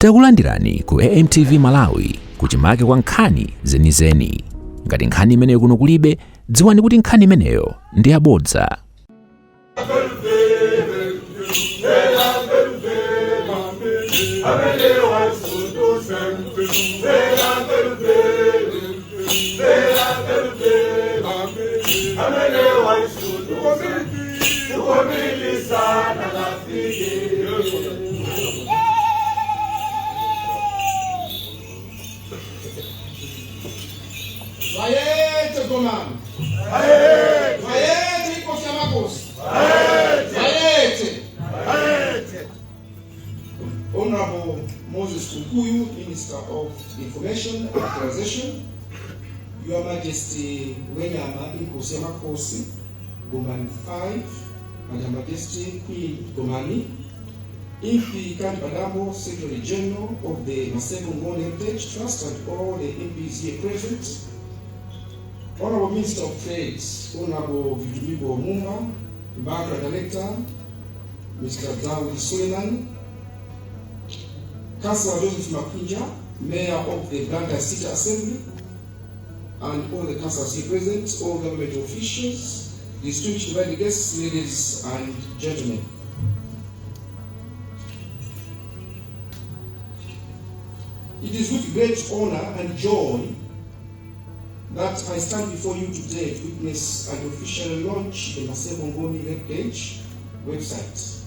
Takulandirani ku AMTV Malawi, kuchimake kwa nkhani zenizeni. Ngati nkhani imeneyo kuno kulibe, dziwani kuti nkhani imeneyo ndi yabodza. Bayete Gomani. Bayete Inkosi yamakhosi. Bayete. Honorable Moses Kunkuyu, Minister of Information and Actualization, Your Majesty Ngwenyama Inkosi yamakhosi, Gomani 5, and Her Majesty Queen Gomani, Impi Kandi Padambo, Secretary General of the Maseko Ngoni Heritage Trust, and all the MPs here present, Honorable Minister of Trade, Honorable Vitumbiko Mumba, MACRA Director, Mr. Daud Suleiman, Councillor Joseph Makwinja, Mayor of the Blantyre City Assembly, and all the councillors here present, all government officials, distinguished invited guests, ladies and gentlemen. It is with great honor and joy that I stand before you today to witness and officially launch the Maseko Ngoni Heritage website.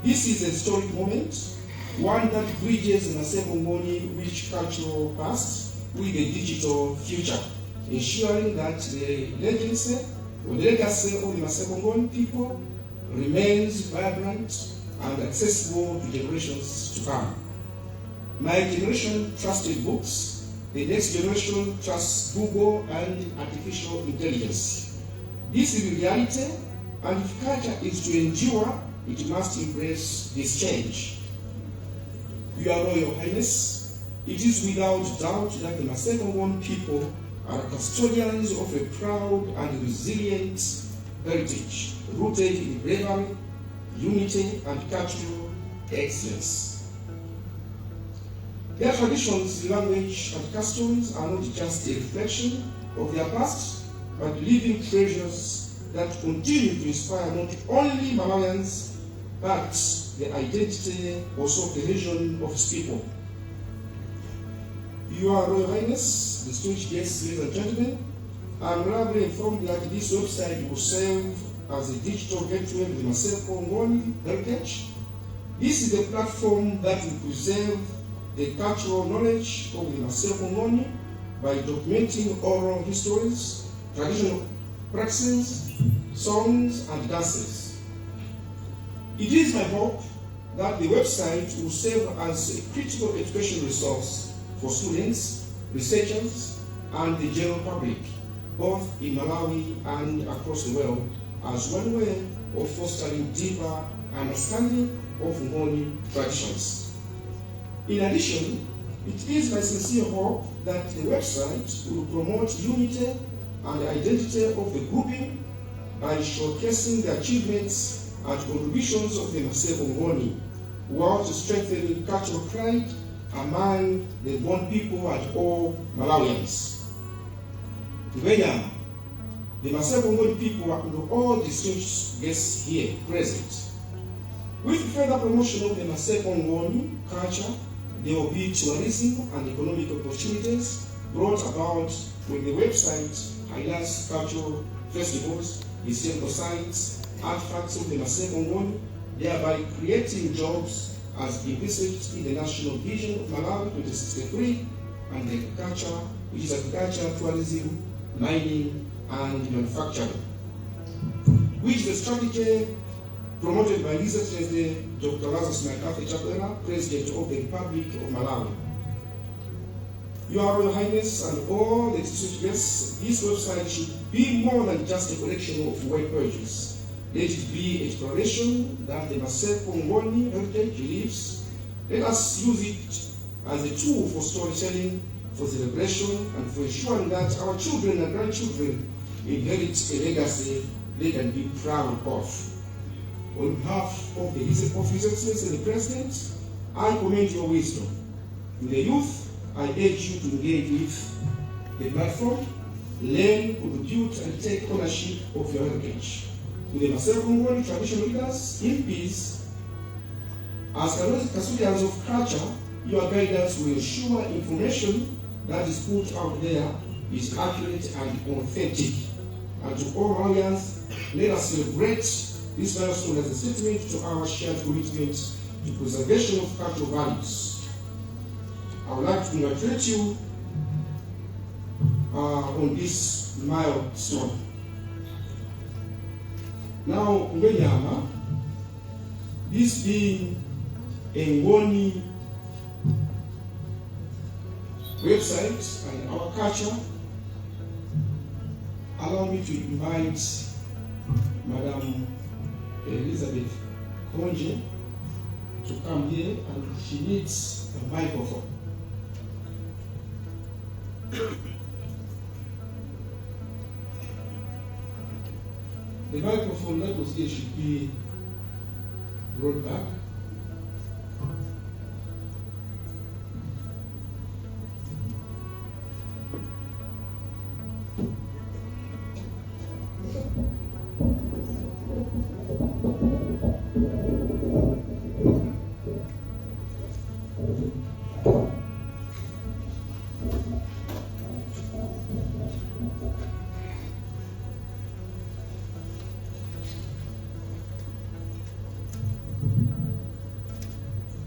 This is a historic moment, one that bridges the Maseko Ngoni rich cultural past with a digital future, ensuring that the legacy or the legacy of the Maseko Ngoni people remains vibrant and accessible to generations to come. My generation trusted books, the next generation trusts Google and artificial intelligence. This is the reality, and if culture is to endure, it must embrace this change. Your Royal Highness, it is without doubt that the Maseko Ngoni people are custodians of a proud and resilient heritage, rooted in bravery, unity, and cultural excellence. Their traditions, language, and customs are not just a reflection of their past, but living treasures that continue to inspire not only Malawians, but the identity, also cohesion of its people. Your Royal Highness, distinguished guests, ladies and gentlemen, I am reliably informed that this website will serve as a digital gateway to the Maseko Ngoni heritage. This is a platform that will preserve the cultural knowledge of the Maseko Ngoni by documenting oral histories, traditional practices, songs, and dances. It is my hope that the website will serve as a critical education resource for students, researchers, and the general public, both in Malawi and across the world, as one way of fostering deeper understanding of Ngoni traditions. In addition, it is my sincere hope that the website will promote unity and the identity of the grouping by showcasing the achievements and contributions of the Maseko Ngoni, while strengthening cultural pride among the Ngoni people and all Malawians. Ngwenyama, the Maseko Ngoni people and all distinguished guests here present. With further promotion of the Maseko Ngoni culture, there will be tourism and economic opportunities brought about when the website highlights cultural festivals, historical sites, artifacts of the Maseko Ngoni, thereby creating jobs as envisaged in the National Vision of Malawi 2063 and the agriculture, which is agriculture, tourism, mining, and manufacturing, which is the strategy promoted by His Excellency Dr. Lazarus McCarthy Chakwera, President of the Republic of Malawi. Your Royal Highness and all the distinguished guests, this website should be more than just a collection of web pages. Let it be a declaration that the Maseko Ngoni heritage lives. Let us use it as a tool for storytelling, for celebration, and for ensuring that our children and grandchildren inherit a legacy they can be proud of. On behalf of His Excellency the President, I commend your wisdom. To the youth, I urge you to engage with the platform, learn, contribute, and take ownership of your heritage. To the Maseko Ngoni traditional leaders, MPs, as custodians of culture, your guidance will ensure information that is put out there is accurate and authentic. And to all Malawians, let us celebrate this milestone as a statement to our shared commitment to preservation of cultural values. I would like to congratulate you on this milestone. Now, Ngwenyama, this being a Ngoni website and our culture, allow me to invite Madam Elizabeth Konje to come here, and she needs a microphone. The microphone that was here should be brought back.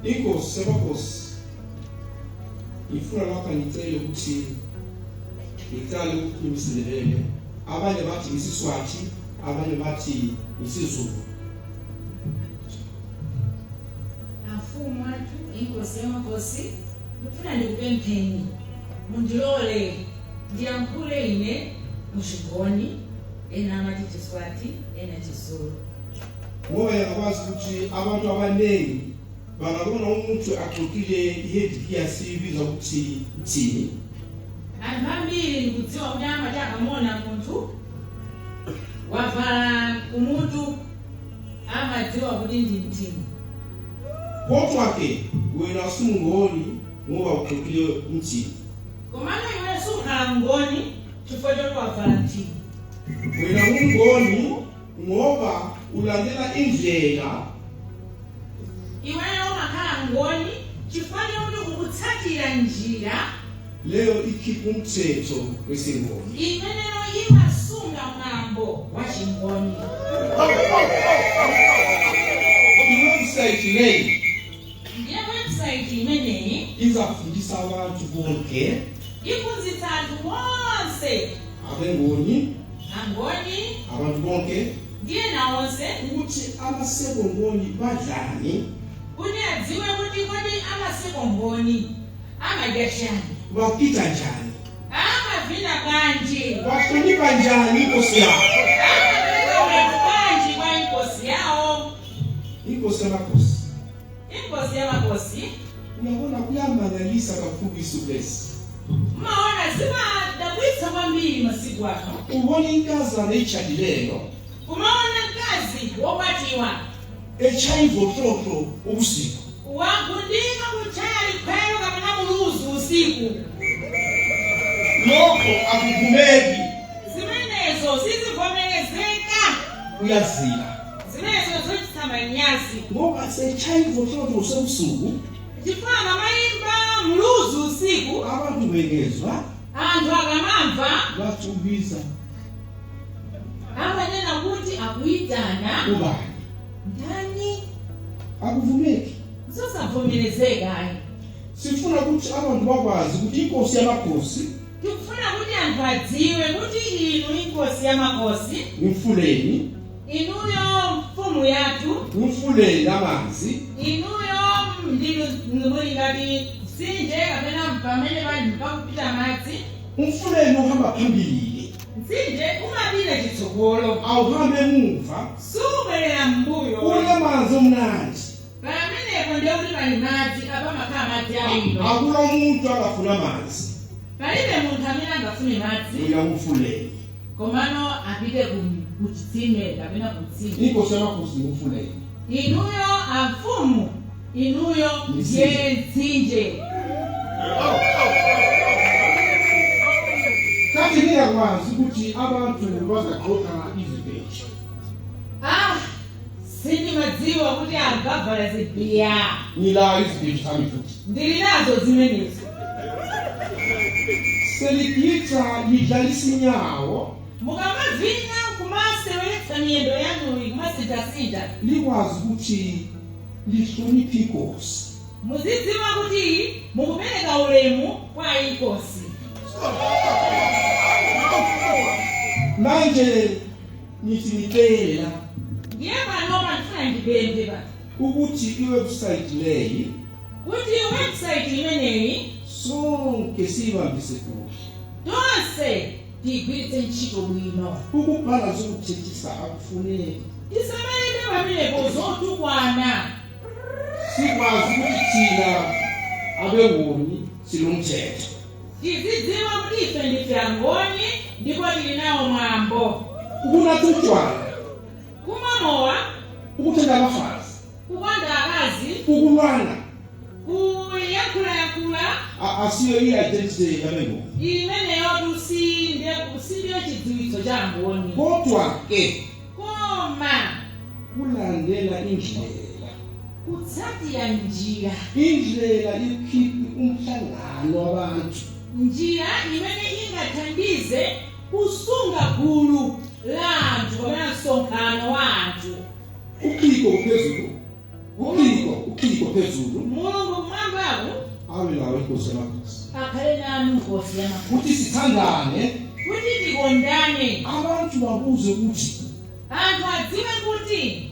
Inkosi yamakhosi, ngifuna lapha ngicele ukuthi ngiqale ukukhuluma isiNdebele. Abanye bathi isiSwati, abanye bathi isiZulu. Afumu athu, inkosi yamakhosi, ndifuna ndikupempheni mundilole ndiyankhule ine muchigoni, ena amati Chiswati, ena Chizulu. Ngoba yakwazi ukuthi abantu abaningi bangabona umuntu agqokile i-headgear, siyibiza ukuthi uthini. Anthu ambiri ndikudziwa kuti amati akamona munthu wavala kumutu amadziwa kuti ndi mtini. Kodwa ke wena sungoni ngoba ugqokile umthini. Komano iwe sukhala mngoni chifukwa choti wavala mtini. Wena ungoni ngoba ulandela indlela. Iweyo umakhala ngoni chifukwa choti ukutsatira njira leyo ikhipha umthetho wesingoni. Imeneyo imasunga mwambo wa chingoni. I-website leyi Ndiye website imeneyi izafundisa abantu bonke, iphunzitsa anthu onse, abengoni, angoni, abantu bonke, ndiye na onse, ukuthi amaseko ngoni badlani, kuti adziwe kuti kodi amaseko ngoni amadya chani, bagida njani, amavina bwanji, bahlonipha njani inkosi yabo. Amapereka ulemu bwanji kwa inkosi yawo. Inkosi yamakhosi, Inkosi yamakhosi, uyabona kuyamangalisa kakhulu isuku lesi. Mmaona zimadabwitsa kwambiri masiku ano. Ubona inkazana etshadileyo Kumaona mkazi wokwatiwa echaya ivokloklo ubusiku. Wagundika kuchaya likhwelo kapena muluzu usiku. Lokho akuvumeki. Zimenezo sizivomerezeka. Kuyazila. Zimenezo zochititsa manyazi. Ngoba sechaya ivokloklo sebusuku, chifukwa amayimba muluzu usiku, abantu bengezwa, anthu akamamva, bathi ubiza amanena kuti akuyitana ubani. Ndani? Akuvumeki. Zosavomerezeka ayi. Sifuna ukuthi abantu bakwazi ukuthi inkosi yamakhosi, Tikufuna kuti anthu adziwe kuti inu inkosi yamakhosi, umfuleni, inuyo mfumu yathu, umfuleni amanzi, inuyo ndinu muli ngati mtsinje kapena pamene pali pakupita madzi, umfuleni uhamba phambili, mtsinje umapita chitsogolo, awuhambe emuva, subwerera m'mbuyo. Unamanzi omnandi. Pamenepo ndiye kuti pali madzi, apamakhala madzi abwino. Akula umuntu angafuna amanzi. Palibe munthu amene angafune madzi. Uya umfuleni. Komano apite ku chitsime kapena ku mtsinje. Inkosi yamakhosi ngumfuleni. Inuyo amfumu Inuyo ndiye mtsinje. Kanti niyakwazi ukuthi abantu bazagqoka izibhetshu. Ah, sindimadziwa kuti ankavala zibiya. Ngilayo izibhetshu zami futhi. Ndili nazo zimenezo. Seligida, lidlalisa inyawo. Mukamavina kumaseweretsa miyendo yanuyi, kumasinthasintha, likwazi ukuthi lihloniphe inkosi. Muzidziwa kuti mukupereka ulemu kwa inkosi. Manje ngithi ngicela Ndiye pano ndifuna ndipemphe pa ukuthi i-website leyi kuti website imeneyi sonke siyibambise kuhle. Tonse tiyigwiritse ntchito bwino. Ukubhala zokuthethisa akufuneki. Tisamalebe pamenepo zotukwana. Sikwazi ukuthi thina abengoni sinomthetho. Tizidziwa kuti ife ndife Angoni ndipo tili nawo mwambo. Ukunatha utshwala, Kumwa mowa, ukuthanda abafazi, kukonda akazi, ukulwana, kuyankhulayankhula, asiyo i-identity yabengoni. Imeneyo sindiyo chidziwitso cha Angoni. Kodwa ke Koma kulandela indlela, kutsatira njira, indlela ikhipha umhlangano wabantu, njira imene ingathandize kusunga gulu la anthu kapena msonkhano wa anthu. Uphiko phezulu, uphiko, uphiko phezulu. Mulungu kumwambaku abe nawe, inkosi yamakhosi. Akhale nanu, nkosi yamakhosi. Ukuthi sithandane, kuti tikondane, abantu babuze ukuthi anthu adziwe kuti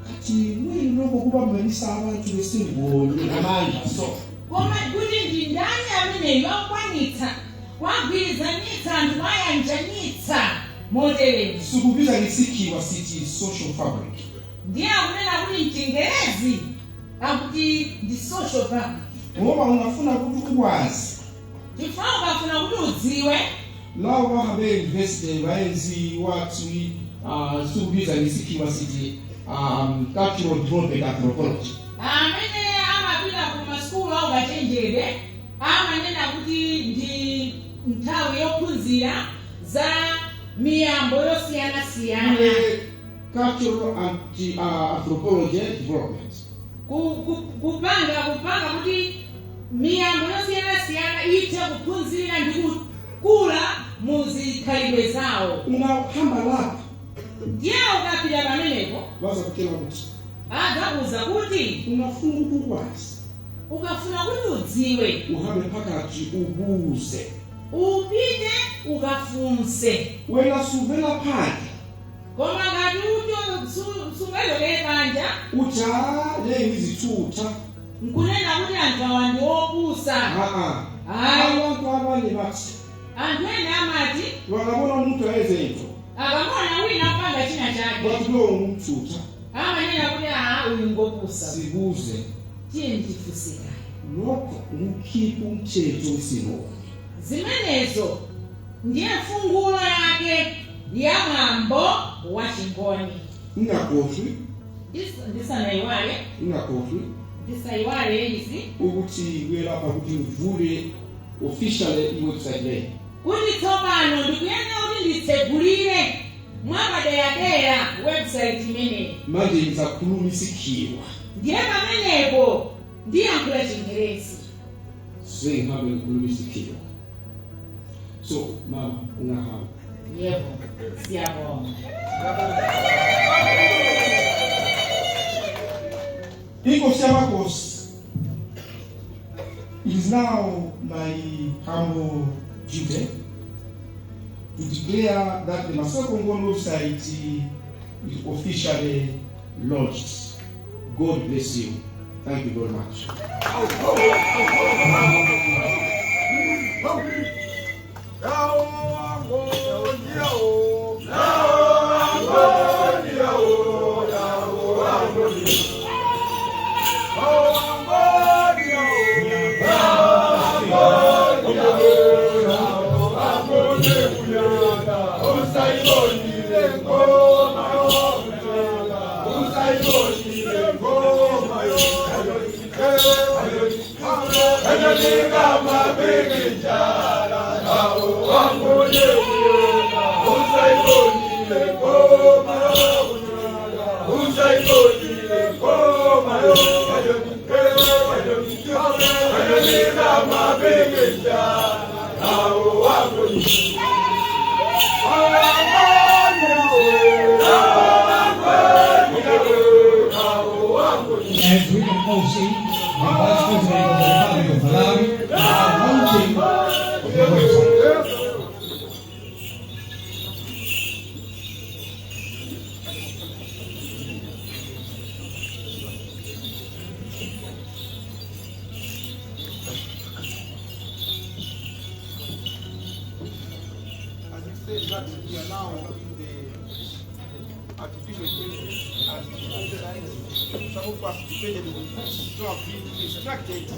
kathi kuyini lokho kubambanisa abantu besingoni ngamandla so? Koma kuti ndi ndani ameneyo akukwanitsa kwagwirizanitsa anthu, kwayanjanitsa motereni? Sikubiza ngesikhiwa sithi social fabric. Ndiye akunena kuti mchingerezi akuti ndi social fabric. Ngoba ungafuna ukuthi ukwazi, chifukwa ukafuna kuti udziwe, labo bahambe e-university bayenziwa thi sikubiza ngesikhiwa sithi cultural development anthropology. Amene amapita ku masukulu aukachenjede amanena kuti ndi nthawi yophunzira za miyambo yosiyanasiyana. Kule cultural anthropology development, Kupanga kuti miyambo yosiyanasiyana ithe kuphunzira ndi kukula mu zikhalidwe zawo. Ungahamba lapho, Ndiye ukapita pamenepo, bazakutshela ukuthi adzakuuza kuti ungafuna ukuthi ukwazi, ukafuna kuti udziwe, uhambe phakathi ubuze. Upite ukafunse. Wena suvela phandle, Koma ngati sungachokere panja, uthi ha, le ngizithutha, nkunena kuti anthu awa ndi opusa. A-a. Hayi. Abantu abanye bathi, Anthu ena amati, bangabona umuntu ayenze into, akamona wina apanga china chake, bathi lowo ngumthutha. Amanena kuti aa, uyu ngopusa. Sibuze. Tiye ndifunseka. Lokho ukukhipha umthetho wesingoni. Zimenezo ndiye mfungulo yake ya mwambo wa Chingoni. Ungakhohlwi, Ndisanayiwale, ungakhohlwi ndisayiwale izi, ukuthi kuyelapha ukuthi ngivule officially i-website leyo. Kuti tsopano ndikuyenera kuti nditsegulire mwapaderadera website imeneyi. Manje ngizakhuluma isikhiwa. Ndiye pamenepo ndiyankhula Chingerezi. Sengihambe ngikhuluma isikhiwa, so mama, ungahamba. Yebo, siyabonga. Inkosi yamakhosi, it is now my humble duty to declare that the Maseko Ngoni website is officially launched. God bless you. Thank you very much. Usayibonile ngoma yo. As we can all see, the Vice President of the Republic of Malawi is now launching the website. As you said that we are now in the artificial intelligence and computer science. Some of us depended on books to have been instructed to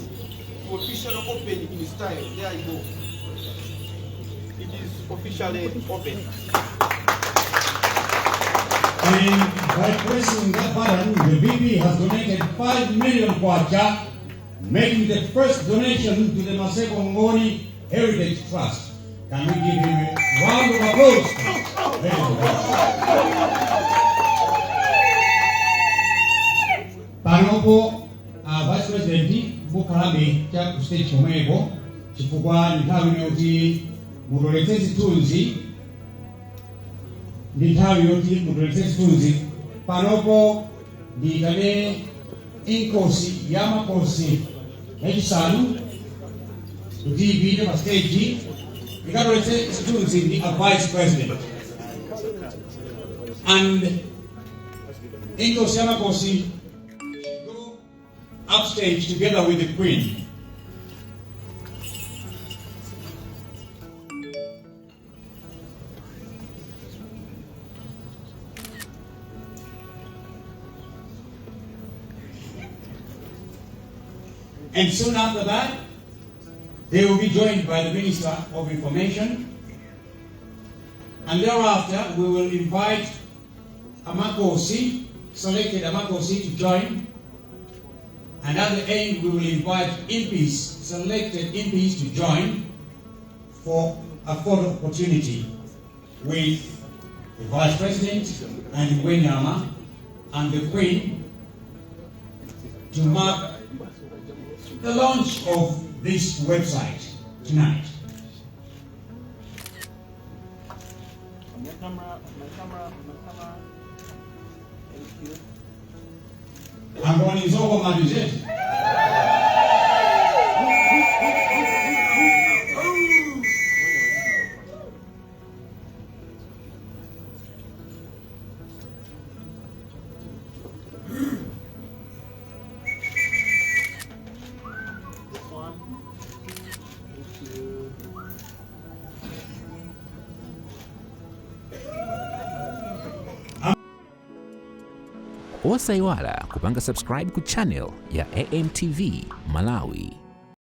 officially open in style. There you go. It is officially open. And by pressing that button, the VP has donated 5 million kwacha, making the first donation to the Maseko Ngoni Heritage Trust. Can we give him a round of applause, please? Ladies and gentlemen. Panopo Vice President mukhalabe cha ku stage chomweko chifukwa nthawi yoti mutoletse zithunzi, ndi nthawi yoti mutoletse zithunzi. Panopo ndiyitane Inkosi ya Makosi yachisanu kuti ipite pa stage ikatoletse zithunzi ndi a Vice President. And Inkosi ya Makosi go upstage together with the Queen. And soon after that, they will be joined by the Minister of Information. And thereafter, we will invite Amakosi, selected Amakosi to join. And at the end, we will invite MPs, selected MPs to join for a photo opportunity with the Vice President and Ngwenyama and the Queen to mark the launch of this website tonight. My camera, my camera, my camera. Thank you. Angoni nzoko malizeti. This one. Thank you. Osayiwala kupanga subscribe ku channel ya AMTV Malawi.